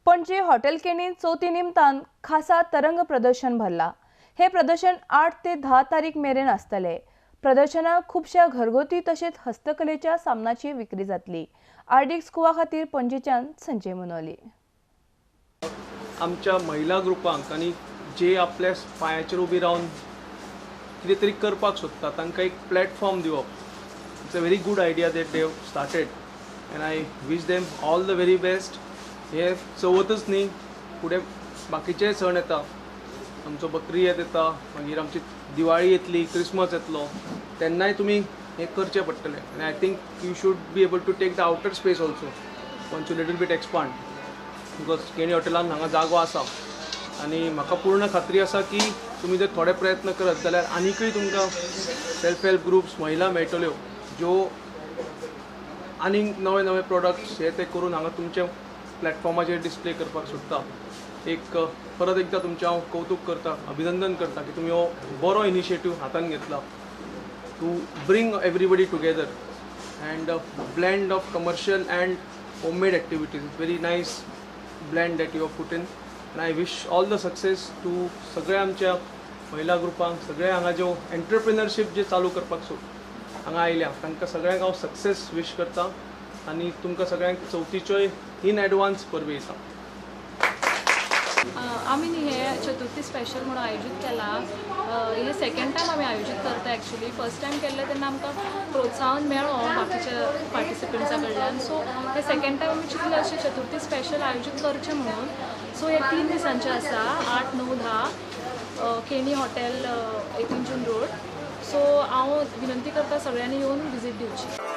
Panaji hotel केणींत चवथी निमतान खासा तरंग प्रदर्शन भरला. हे प्रदर्शन 8 ते 10 तारीख मेरेन आसतले. प्रदर्शनाक खुबश्या घरगुती तशेंच हस्तकलेच्या सामनाची विक्री जातली. आरडीएक्स गोवा खातीर पणजेच्यान संजय मुनोली. आमच्या महिला ग्रुपांक आनी जे आपल्या पांयाचेर उबी रावन कितें तरी करपाक सोदता तांकां एक प्लॅटफॉर्म दिवप. It's a very good idea that they have started and I wish them all the very best. हे चवथच न्ही, फुडें बाकीचेय सण येता, आमचो बकरी ईद येता, मागीर आमची दिवाळी येतली, क्रिसमस येतलो, तेन्नाय तुमी हें करचें पडटलें. आनी I think you should be able to take the outer space also once you little bit expand, because Keni हॉटेलान हांगा जागो आसा आनी म्हाका पूर्ण खात्री आसा की तुमी जर थोडे प्रयत्न करत जाल्यार आनीकय तुमकां सेल्फ हेल्प ग्रुप्स महिला मेळटल्यो ज्यो आनीक नवे नवे प्रोडक्ट्स हे ते करून हांगा तुमच्या प्लॅटफॉर्माचेर डिस्प्ले करपाक सोदता. एक परत एकदां तुमचें हांव कौतूक करता, अभिनंदन करता की तुमी हो बरो इनिशिएटीव हातान घेतला to bring everybody together and blend of commercial and homemade activities. Very nice blend that you have put in and I wish all the success to सगळ्या आमच्या महिला ग्रुपांक, सगळ्या हांगा ज्यो एंटरप्रिनरशीप जे चालू करपाक हांगा आयल्या तांकां सगळ्यांक हांव सक्सेस विश करता आनी तुमकां सगळ्यांक चवथीच्योय इन एडवान्स परबीं दिता. आमी न्ही हे चतुर्थी स्पेशल म्हणून आयोजीत केला. हे सेकंड टायम आमी आयोजीत करता. एक्चुली फर्स्ट टायम केल्लें तेन्ना आमकां प्रोत्साहन मेळ्ळो बाकीच्या पार्टिसिपंट्सां कडल्यान. सो हे सेकंड टायम आमी चिंतलें अशें चतुर्थी स्पेशल आयोजीत करचें म्हणून. सो हे 3 दिसांचें आसा, 8, 9, 10 केणी हॉटेल 18 जून रोड. सो हांव विनंती करता सगळ्यांनी येवन विजीट दिवची.